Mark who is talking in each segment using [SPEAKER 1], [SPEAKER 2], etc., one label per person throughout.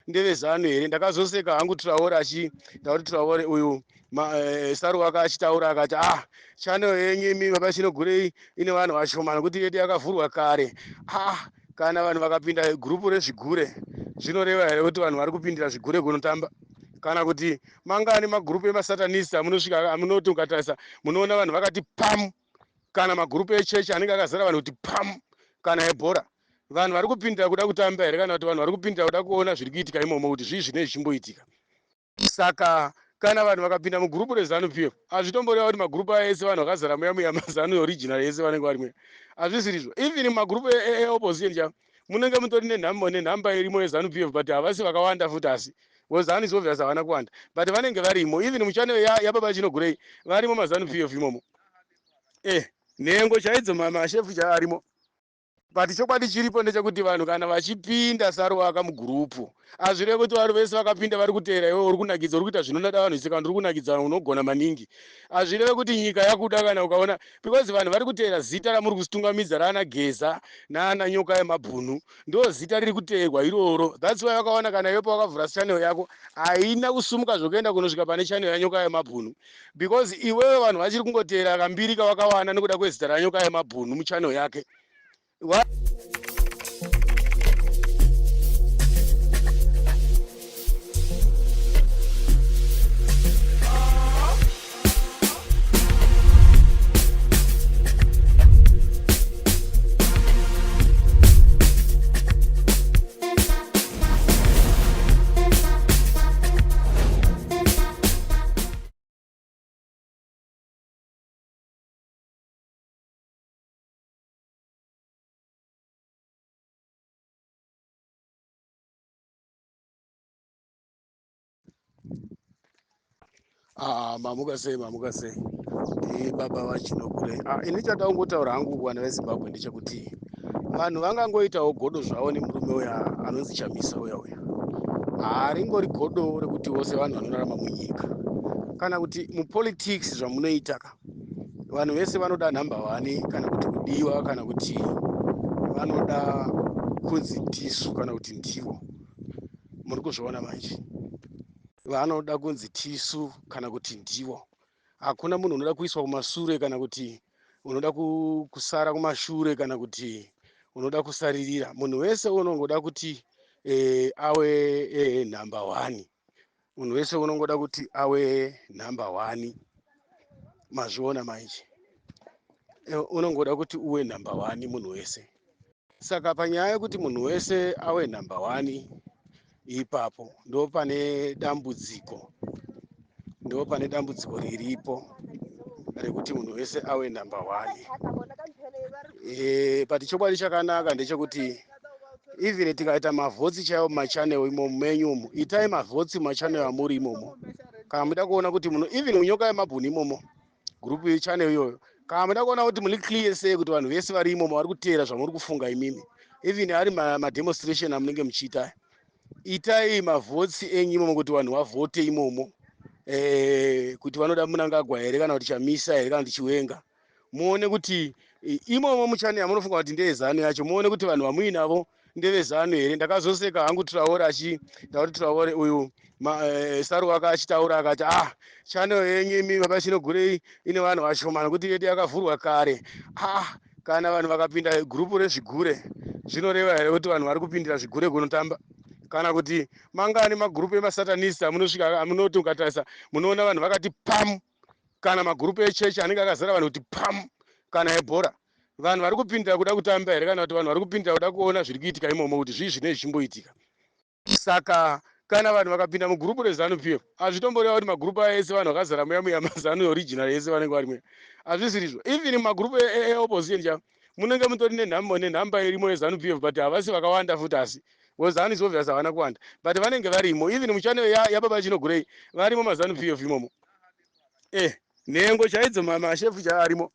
[SPEAKER 1] ndeveZanu here? Ndakazoseka hangu Traore achi ndakuti Traore uyu Saruwaka achitaura akati, ah, channel yenyu imi Baba Chinogurei ine vanhu vashoma nekuti yedu yakavhurwa kare. Ah, kana vanhu vakapinda gurupu rezvigure, zvinoreva here kuti vanhu vari kupindira zvigure kunotamba? Kana kuti mangani magurupu emasatanist amunosvika, amunoti ukatarisa munoona vanhu vakati pam, kana magurupu echechi anenge akazara vanhu kuti pam, kana ebhora, vanhu vari kupindira kuda kutamba here? Kana kuti vanhu vari kupindira kuda kuona zviri kuitika imomo, kuti zvii zvinenge zvichimboitika? Saka kana vanhu vakapinda mugurupu reZanu PF, hazvitomboreva kuti magurupu aya ese vanhu vakazara muya muya maZanu original ese vanenge vari muya. Hazvisirizvo. Even mumagurupu eopposition chavo munenge mutori nenhamba irimo yeZanu PF, but havasi vakawanda futi, asi because Zanu is obvious havana kuwanda, but vanenge varimo. Even muchannel yaBaba Chinogurei varimo maZanu PF imomo, nhengo chaidzo, mashefu chaivo arimo. But chokwadi chiripo ndechekuti vanhu kana vachipinda, Saruwaka, mugurupu, hazvirevi kuti vanhu vese vakapinda vari kuteera iwe. Uri kunakidza, uri kuita zvinoda vanhu vese. Kana uri kunakidza, unogona maningi, hazvirevi kuti nyika yakuda. Kana ukaona, because vanhu vari kuteera zita ramuri kusitungamidza raana Geza naana Nyoka Yemabhunu, ndo zita riri kuteerwa iroro. That's why vakaona kana iwe pawakavhura channel yako haina kusumuka zvokuenda kunosvika pane channel yaNyoka Yemabhunu, because iwewe vanhu vachiri kungoteera kambiri kawakawana nekuda kwezita raNyoka Yemabhunu muchannel yake. Ah, mamuka sei, mamuka sei? Baba vaChinogurei. Ah, ini chada kungotaura hangu kuvana veZimbabwe ndechekuti vanhu vangangoitawo godo zvavo nemurume uya anonzi Chamisa uya uya. Haringori godo rekuti vose vanhu vanorarama munyika kana kuti mupolitics zvamunoita ka, vanhu vese vanoda number one, kana kuti kudiwa, kana kuti vanoda kunzi tisu kana kuti ndivo. Muri kuzviona manje, vanoda kunzi tisu kana kuti ndivo. Hakuna munhu unoda kuiswa kumasure, kana kuti unoda kusara kumashure, kana kuti unoda kusaririra. Munhu wese unongoda kuti awe number one. Munhu wese unongoda kuti awe number one. Mazviona manje, unongoda kuti uwe number one munhu wese. Saka panyaya yekuti munhu wese awe number one, ipapo ndo pane dambudziko, ndo pane dambudziko riripo rekuti munhu wese awe number one. But chokwadi chakanaka ndechekuti even tikaita mavotes chaiwo mumachannel imomo menyu umo, itai mavotes mumachannel amuri imomo. Kana muda kuona kuti muno, even muNyoka Yemabhunu imomo, group channel iyoyo, kana muda kuona kuti mune clear sei kuti vanhu vese vari imomo vari kuteera zvamuri kufunga imimi, even ari mademonstration amunenge muchiita, itai mavotes enyu imomo kuti vanhu vavhote imomo, kuti vanoda Mnangagwa here, kana kuti Chamisa here, kana kuti Chiwenga. Muone kuti imomo muchannel yamunofunga kuti ndeyeZanu yacho, muone kuti vanhu vamuinavo ndeveZanu here. Ndakazoseka hangu Traore achi ndakuti Traore uyu Saruwaka achitaura akati, ah, channel yenyu imi Baba Chinogurei ine vanhu vashoma nekuti yedu yakavhurwa kare. Ah, kana vanhu vakapinda gurupu rezvigure, zvinoreva here kuti vanhu vari kupindira zvigure kunotamba? Kana kuti mangani magurupu emasatanist amunosvika, amunoti ukatarisa munoona vanhu vakati pam, kana magurupu echechi anenge akazara vanhu kuti pam, kana ebhora, vanhu vari kupindira kuda kutamba here? Kana kuti vanhu vari kupindira kuda kuona zviri kuitika imomo, kuti zvii zvinenge zvichimboitika? Saka kana vanhu vakapinda mugurupu reZanu PF, hazvitomboreva kuti magurupu aya ese vanhu vakazara muya muya maZanu original ese vanenge vari muya. Hazvisirizvo. Even mumagurupu eopposition chavo munenge mutori nenhamba irimo yeZanu PF, but havasi vakawanda futi, asi because Zanu is obvious havana kuwanda, but vanenge varimo. Even muchannel yaBaba Chinogurei varimo maZanu PF imomo, nhengo chaidzo, mashefu chaivo arimo.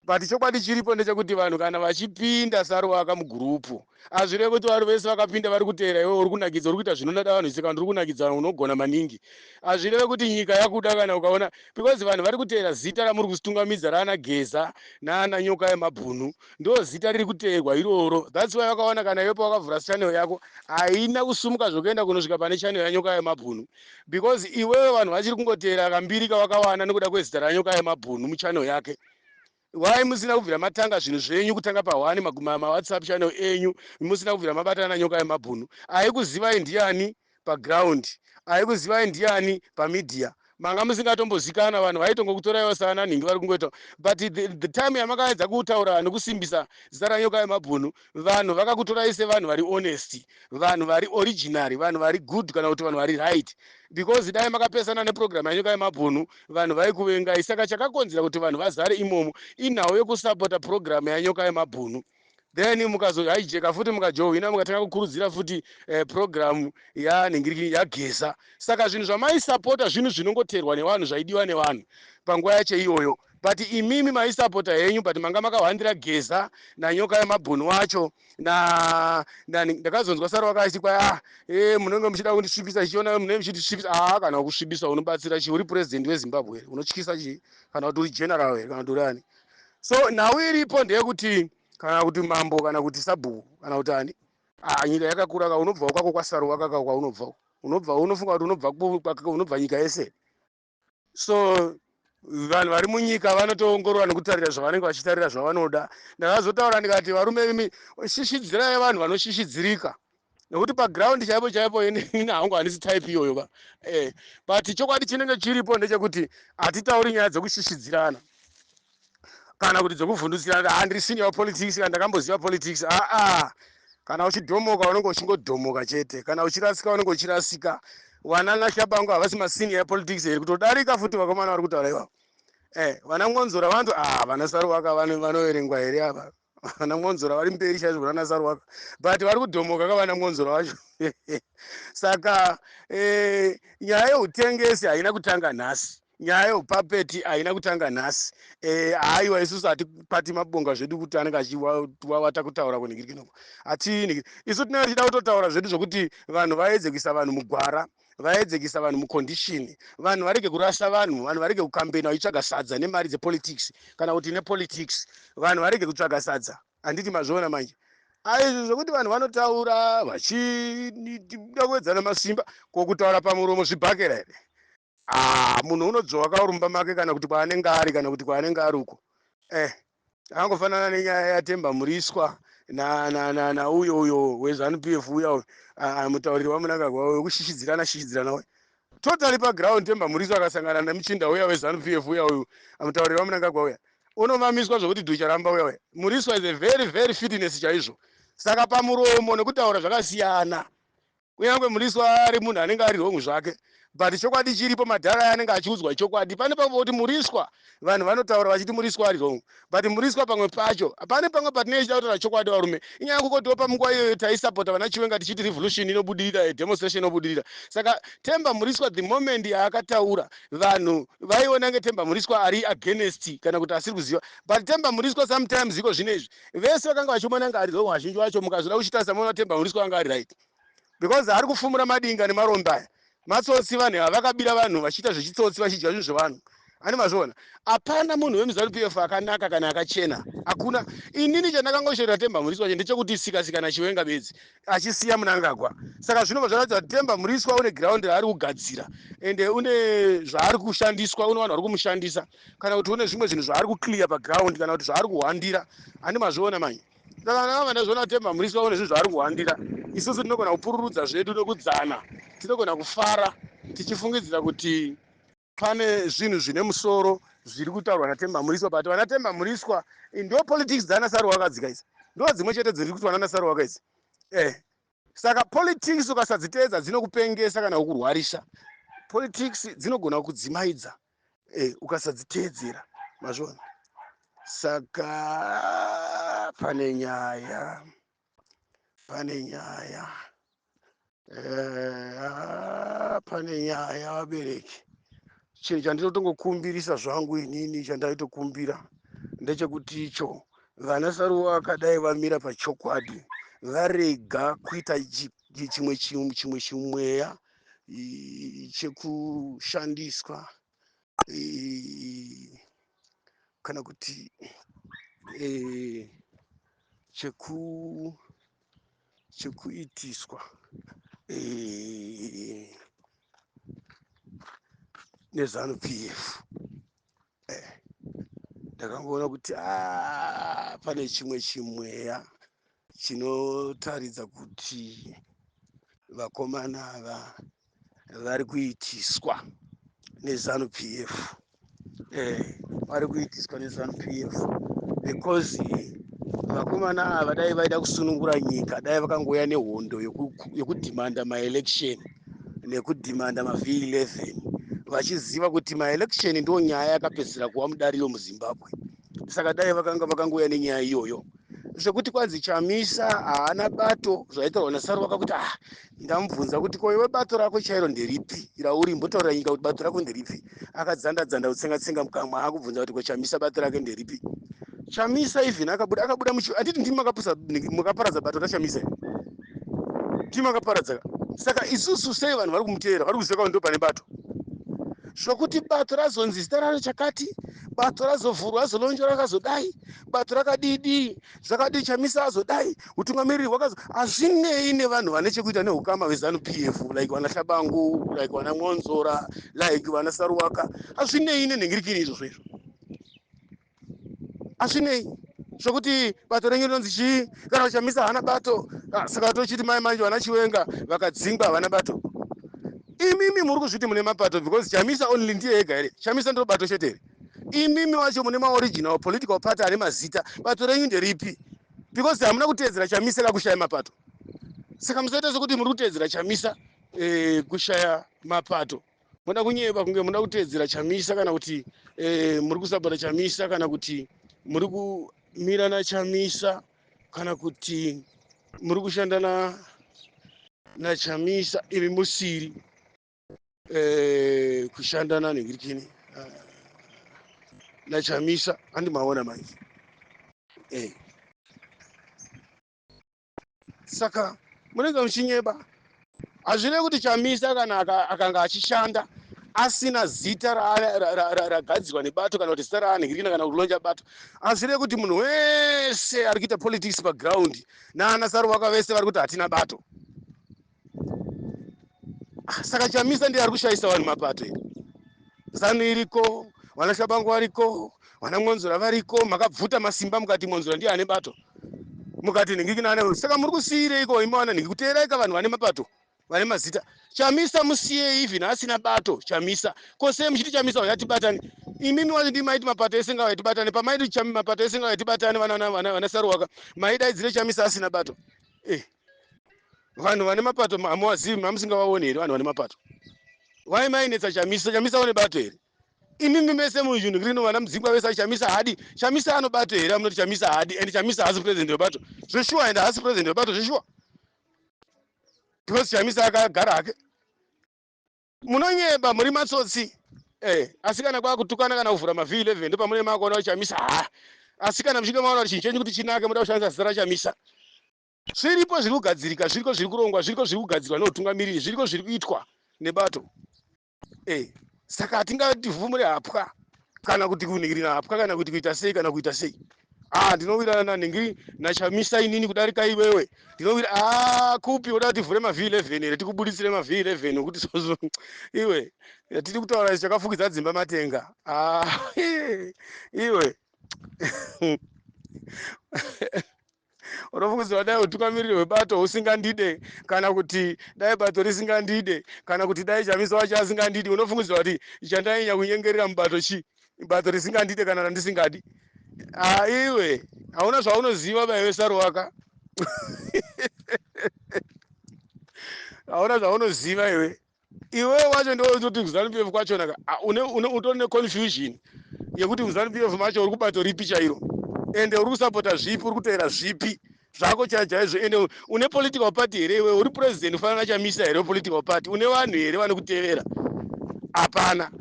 [SPEAKER 1] But chokwadi chiripo ndechekuti vanhu kana vachipinda Saruwaka mugurupu, hazvirevi kuti vanhu vese vakapinda vari kuteera iwe uri kunakidza, uri kuita zvinoda vanhu saka uri kunakidza, unogona maningi. Hazvirevi kuti nyika yakuda kana ukaona, because vanhu vari kuteera zita ramuri kusitungamidza raana Geza naana Nyoka Yemabhunu, ndo zita riri kuteerwa iroro. That's why vakaona kana iwe pawakavhura channel yako haina kusumuka zvokuenda kunosvika pane channel yaNyoka Yemabhunu, because iwewe vanhu vachiri kungoteera kambiri kawakawana nekuda kwezita raNyoka Yemabhunu muchannel yake. Why musina kubvira matanga zvinhu zvenyu kutanga pa1 maWhatsApp channel enyu, musina kubvira mabatana naNyoka Yemabhunu? Aikuzivai ndiani paground? Aikuzivai ndiani pamedia? Manga musingatombozikana, vanhu vaitongokutoraiwo saana nhingi vari kungoita. But the time yamakaedza kutaura nekusimbisa zita raNyoka Yemabhunu, vanhu vakakutorai sevanhu vari honest, vanhu vari originary, vanhu vari good, kana kuti vanhu vari right, because dai makapesana neprogram yaNyoka Yemabhunu, vanhu vaikuvengai. Saka chakakonzera kuti vanhu vazare imomo inhau yekusapota program yaNyoka Yemabhunu. Then mukazohaijeka futi, mukajohwina, mukatanga kukurudzira futi program yanhingiriki yaGeza. Saka zvinhu zvamaisapota zvinhu zvinongoteerwa nevanhu, zvaidiwa nevanhu panguva yacho iyoyo. But imimi maisapota henyu, but manga makahwandira Geza naNyoka Yemabhunu wacho. Ndakazonzwa Saruwaka achiti kwai, "Ah, munenge muchida kundisvibisa, chiona munenge muchitisvibisa." Ah, kana kusvibisa unobatsira chii? Uri president weZimbabwe here? Unotyisa chii? Kana kuti uri general here? Kana kuti uri ani? So nhau iripo ndeyekuti kana kuti mambo, kana kuti sabhuku, kana kuti ani, ah, nyika yakakura ka. Unobva kwako kwaSaruwaka ka, kwaunobva unobva, unofunga kuti unobva unobva nyika yese. So vanhu vari munyika vanotoongorora nekutarira zvavanenge vachitarira, zvavanoda. Ndakazotaura ndikati, varume imi, shishidzirai vanhu vanoshishidzirika, nekuti paground chaipo chaipo ini hangu handisi type iyoyo ka. But chokwadi chinenge chiripo ndechekuti hatitauri nyaya dzekushishidzirana kana kuti dzekuvhundutsirana. Ha, ndiri senior politics kana ndakamboziva politics. Aa, kana uchidhomoka unenge uchingodhomoka chete, kana uchirasika unenge uchirasika. Vana naShabangu havasi masenior politics here? Kutodarika futi vakomana vari kutaura ivavo. Vana Mwonzora vantu, ah, vana Saruwaka vanoverengwa here ava? Vana Mwonzora vari mberi chaizvo kuna Saruwaka, but vari kudhomoka kavana Mwonzora vacho. Saka nyaya yeutengesi haina kutanga nhasi, nyaya yeupapeti haina kutanga nhasi. Haiwa, isusu hatipati mabonga zvedu kuti anenge achiwawata kutaura kunhingirikinoko. Hatini, isu tinenge tichida kutotaura zvedu zvokuti vanhu vaedze kuisa vanhu mugwara, vaedze kuisa vanhu mucondition, vanhu varege kurasa vanhu, vanhu varege kukambena vachitsvaga sadza nemari dzepolitics, kana kuti nepolitics vanhu varege kutsvaga sadza. Handiti mazviona manje? Aizvi zvokuti vanhu vanotaura vachida kuwedzana masimba, ko kutaura pamuromo zvibhakera here? Ah, munhu unodzvowa kaurumba make, kana kuti kwaanenge ari, kana kuti kwaanenge ari uko. Angofanana nenyaya yaTemba Muriswa nauyo uyo weZANU PF uya, mutauriri waMnangagwa, wekushishidzirana shishidzirana we totally paground. Temba Muriswa akasangana nemuchinda uya weZANU PF uya, uyu mutauriri waMnangagwa uya, unomamiswa zvokuti dhucharamba uya uya. Muriswa is a very very fitness chaizvo. Saka pamuromo nekutaura zvakasiyana. Kunyange Muriswa ari munhu anenge ari wrong zvake, but chokwadi chiripo, madhara aya anenge achiudzwa chokwadi. Pane pamwe kuti Muriswa, vanhu vanotaura vachiti Muriswa ari wrong, but Muriswa pamwe pacho, pane pamwe patinenge tichida kutaura chokwadi. Varume, inyaya yekukotiwo pamunguva iyoyo taisapota vana Chiwenga tichiti revolution inobudirira, demonstration inobudirira. Saka Temba Muriswa, the moment yaakataura, vanhu vaiona nge Temba Muriswa ari against kana kuti asiri kuziva. But Temba Muriswa sometimes, iko zvino izvi, vese vakanga vachimuona nga ari wrong, vazhinji vacho mukazoda kuchitarisa muona Temba Muriswa anga ari right, because ari kufumura madinga nemarombe aya, matsotsi. Vanhu ava vakabira vanhu vachiita zvechitsotsi, vachidya zvinhu zvevanhu. Ani mazviona? Hapana munhu wemuZANU PF akanaka kana akachena, hakuna. Inini chandakangoshorera Temba Muriswa che ndechekuti sika sika naChiwenga bedzi, achisiya Mnangagwa. Saka zvinobva zvaratidza kuti Temba Muriswa une ground raari kugadzira, ende une zvaari kushandiswa, une vanhu vari kumushandisa, kana kuti une zvimwe zvinhu zvaari kuclear paground, kana kuti zvaari kuhwandira. Handi mazviona manje? Saka ndakabva ndazviona, Temba Muriswa une zvinhu zvaari kuhwandira. Isusu tinogona kupururudza zvedu nekudzana, tinogona kufara tichifungidzira kuti pane zvinhu zvine musoro zviri kutaurwa naTemba Muriswa. But vana Temba Muriswa, ndo politics dzana Saruwaka dzika idzi, ndo dzimwe chete dziri kuitwa nana Saruwaka idzi. Saka politics ukasadziteedza dzinokupengesa kana kukurwarisa. Politics dzinogona kukudzimaidza ukasadziteedzera. Mazviona? Saka pane nyaya, pane nyaya, pane nyaya, vabereki. Chinhu chandinotongokumbirisa zvangu inini, chandaitokumbira. Ndechekuti icho vana Saruwaka dai vamira pachokwadi, varega kuita chimwe chimwe chimweya chekushandiswa kana kuti chekuitiswa neZanu PF. Ndakangoona kuti pane chimwe chimweya chinotaridza kuti vakomana ava vari kuitiswa neZanu PF. Vari kuitiswa neZanu PF because vakomana ava dai vaida kusunungura nyika, dai vakangouya nehondo yekudhimanda maelection nekudhimanda maV11, vachiziva kuti maelection ndo nyaya yakapedzisira kuva mudariro muZimbabwe. Saka dai vakanga vakangouya nenyaya iyoyo, zvekuti kwanzi Chamisa haana bato, zvaitaurwa naSaruwaka kuti ndamubvunza kuti, "Ko iwe, bato rako chairo nderipi rauri? Mbotaurira nyika kuti bato rako nderipi." Akadzanda dzanda, kutsenga tsenga mukamwa, akubvunza kuti, "Ko Chamisa bato rake nderipi?" Chamisa even akabuda, akabuda muchi, handiti ndimi makapusa, mukaparadza bato raChamisa? Ndimi makaparadza. Saka isusu sei vanhu vari kumuteera vari kuziva kuti ndo pane bato? Zvokuti bato razonzi zita raro chakati, bato razovhurwa, razolonjwa, rakazodai, bato rakadii, zvakadii, Chamisa azodai, utungamiriri hwakazo, hazvinei nevanhu vane chekuita neukama hweZanu PF, like vana Shabangu, like vana Mwonzora, like vana Saruwaka. Hazvinei nenhingirikini izvozvo. Izvo hazvinei zvokuti bato renyu rinonzi chii kana kuti Chamisa haana bato. Saka tochiti mai manje vana Chiwenga vakadzingwa havana bato? Imimi muri kuzviti mune mapato because Chamisa only ndiye ega here? Chamisa ndiro bato chete here? Imimi wacho mune maoriginal political party ane mazita, bato renyu nderipi? Because hamuna kuteedzera Chamisa kakushaya mapato. Saka musaita sekuti muri kuteedzera Chamisa kushaya mapato. Muda kunyeba kunge muda kuteedzera Chamisa, kana kuti muri kusapota Chamisa, kana kuti muri kumira naChamisa, kana kuti muri kushanda naChamisa, imi musiri kushanda nanhingirikini naChamisa. Handi maona manje? Saka munenge muchinyeba. Hazvirevi kuti Chamisa kana akanga achishanda asina zita ragadzirwa nebato, kana kuti zita raanhingirikina, kana kulonja bato, hazvirevi kuti munhu wese ari kuita politics paground naana Saruwaka vese vari kuti hatina bato. Saka Chamisa ndiye ari kushayisa vanhu mapato here? ZANU iriko, vana Shabangu variko, vana Mwonzora variko. Makabvuta masimba mukati Mwonzora ndiye ane bato, mukati nhingikina ane. Saka muri kusiyireiko imi vana nhingi? Kuteeraika vanhu vane mapato, vane mazita. Chamisa musiyei, even asina bato Chamisa. Ko sei muchiti Chamisa uya tibatane? Imimi wacho ndimi maiti mapato ese ngauya tibatane. Pamaiti mapato ese ngauya tibatane, vana Saruwaka, maidaidzire Chamisa asina bato. Vanhu vane mapato hamuwazivi? Mamusingavaoni here vanhu vane mapato? Wai mainetsa Chamisa? Chamisa une bato here? Imimi mese muzvinhu rino, vana Mudzingwa vese, Chamisa hadi. Chamisa anobato here amunoti Chamisa hadi? And Chamisa haasi president webato zveshuwa, and haasi president webato zveshuwa, because Chamisa akagara hake. Munonyeba, muri matsotsi. Asi kana kwakutukana kana kuvhura maV11, ndo pamune makuona kuti Chamisa ha. Asi kana muchinge maona kuti chinhu chenyu kuti chinake, muda kushandisa zita raChamisa. Zviripo zviri kugadzirika, zviriko zviri kurongwa, zviriko zviri kugadzirwa neutungamiriri, zviriko zviri kuitwa nebato. Saka hatingativhumure hapwa kana kuti kunhingirina hapwa, kana kuti kuita sei, kana kuita sei. Ndinowirirana nanhingiri naChamisa inini kudarika iwewe. Ndinowira kupi? Uda kuti tivhure maV11 here, tikubuditsire maV11 okuti sozo? Iwe, tiri kutaura ichi chakafukidza dzimba matenga. Iwe unofungidzira dai utungamiriri hwebato husingandide, kana kuti dai bato risingandide, kana kuti dai Chamisa wacho asingandidi, unofungidzira kuti chandainya kunyengerera mubato chi bato risingandide kana randisingadi? Iwe hauna zvaunoziva baiwe Saruwaka, hauna zvaunoziva iwe. Iwe wacho ndototi kuZanu PF kwachona utori neconfusion yekuti muZanu PF macho uri kubato ripi chairo, ende uri kusapota zvipi, uri kuteera zvipi zvako chai chaizvo? Ende une political party here iwe? Uri president ufanana Chamisa here wepolitical party? Une vanhu here vanokutevera? Hapana.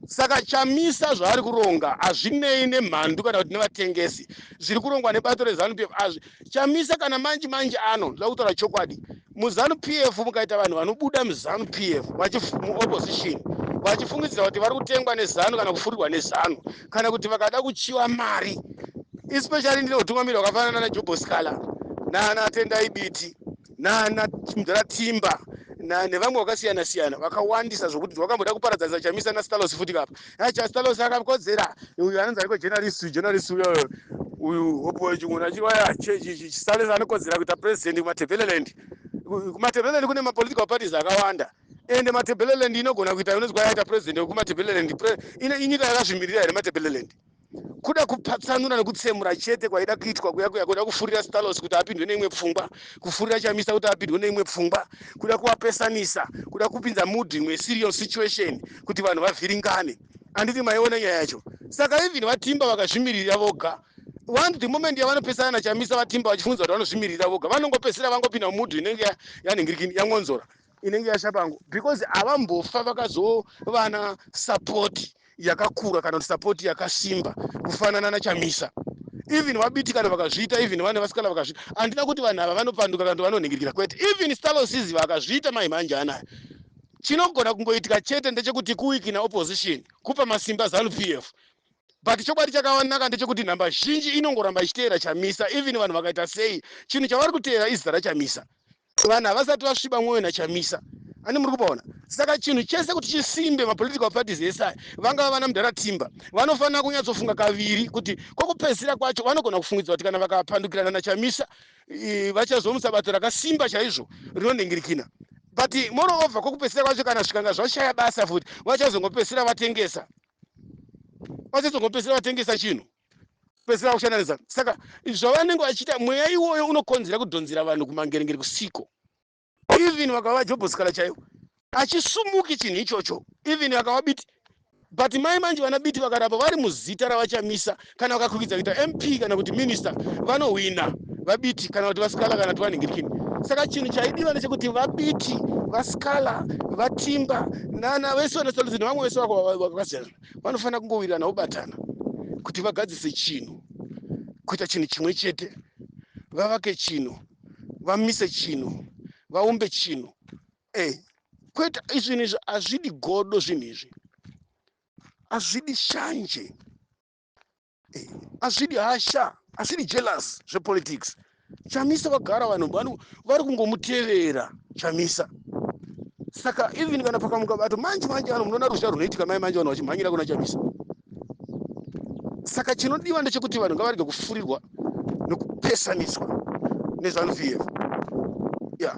[SPEAKER 1] Saka Chamisa zvaari kuronga hazvinei nemhandu kana kuti nevatengesi. Zviri kurongwa nebato reZanu PF azvi Chamisa kana manji manji ano ndoda kutaura chokwadi. MuZanu PF mukaita vanhu vanobuda muZanu PF muopposition vachifungidzira kuti vari kutengwa neZanu kana kufurirwa neZanu kana kuti vakada kuchiwa mari, especially ndine utungamiri hwakafanana naJobo Sikhala nana Tendai Biti nana Mudhara Timba nevamwe vakasiyana siyana vakawandisa, zvokuti vakamboda kuparadzanisa Chamisa naStalos futi kapa. Acha Stalos akakodzera uyu anonzi ariko journalist uyo uyu Hope Chinguna achiwaya Stalos anokodzera kuita president kuMatebeleland. KuMatebeleland kune mapolitical parties akawanda, ende Matebeleland inogona kuita inonzi kwayaita president wekuMatebeleland. Inyika yakazvimirira here Matebeleland? Kuda kupatsanura nekutsemura chete kwaida kuitwa kuya kuya, kuda kufurira Stalos kuti apindwe neimwe pfungwa, kufurira Chamisa kuti apindwe neimwe pfungwa, kuda kuvapesanisa, kuda kupinza mood imwe serious situation kuti vanhu vavhiringane. Handiti maiona nyaya yacho? Saka even vaTimba vakazvimirira voga, one the moment yavanopesana naChamisa, vaTimba vachifungidzwa kuti vanozvimirira voga, vanongopesera vangopinda mumood inenge yanhingirikini yaMwonzora, inenge yaShabangu, because havambofa vakazovana support yakakura kana kuti support yakasimba kufanana naChamisa. Even vaBiti kana vakazviita, even vane vaSikhala vakazviita, handina kuti vanhu ava vanopanduka kana kuti vanonhingirikira, kwete. Even Stalosizi vakazviita maimhanje anaya, chinogona kungoitika chete ndechekuti kuweakena opposition, kupa masimba ZANU PF. But chokwadi chakanaka ndechekuti nhamba zhinji inongoramba ichiteera Chamisa. Even vanhu vakaita sei, chinhu chavari kuteera izita raChamisa. Vanhu havasati vasviba mwoyo naChamisa, ani muri kupaona? Saka chinhu chese kuti chisimbe, mapolitical parties ese aya, vangava vana Mudhara Timba, vanofanira kunyatsofunga kaviri kuti kwokupedzisira kwacho vanogona kufungidza kuti kana vakapandukirana naChamisa, vachazomusa bato rakasimba chaizvo rinonhingirikina. But moreover, kwokupedzisira kwacho kana zvikanga zvashaya basa futi, vachazongopedzisira vatengesa, vachazongopedzisira vatengesa chinhu, pedzisira kushandanisa. Saka zvavanenge vachiita, mweya iwoyo unokonzera kudhonzera vanhu kumangerengere kusiko. Even vakava Jobho Sikhala chaivo, achisumuki chinhu ichocho. Even vakava Biti, but mai manje vana Biti vakaramba vari muzita ravaChamisa, kana vakakwikidza kuita MP kana kuti minister, vanohwina vaBiti kana kuti vaSikhala kana kuti vanhingirikini. Saka chinhu chaidiwa ndechekuti vaBiti, vaSikhala, vaTimba nana vese vanasaluzi nevamwe vese vakasiyana vanofanira kungowirirana, vobatana kuti vagadzise chinhu, kuita chinhu chimwe chete, vavake chinhu, vamise chinhu, vaumbe chinhu. Kwete zvinhu izvi hazvidi godo, zvinhu izvi hazvidi shanje, hazvidi hasha, hazvidi jealous zvepolitics. Chamisa vagara vanhu vari kungomutevera Chamisa. Saka even kana pakamuka bato manje manje, vanhu munoona ruzha runoitika mai manje, vanhu vachimhanyira kuna Chamisa. Saka chinodiwa ndechekuti vanhu ngavarege kufurirwa nekupesaniswa neZANU PF. Yeah.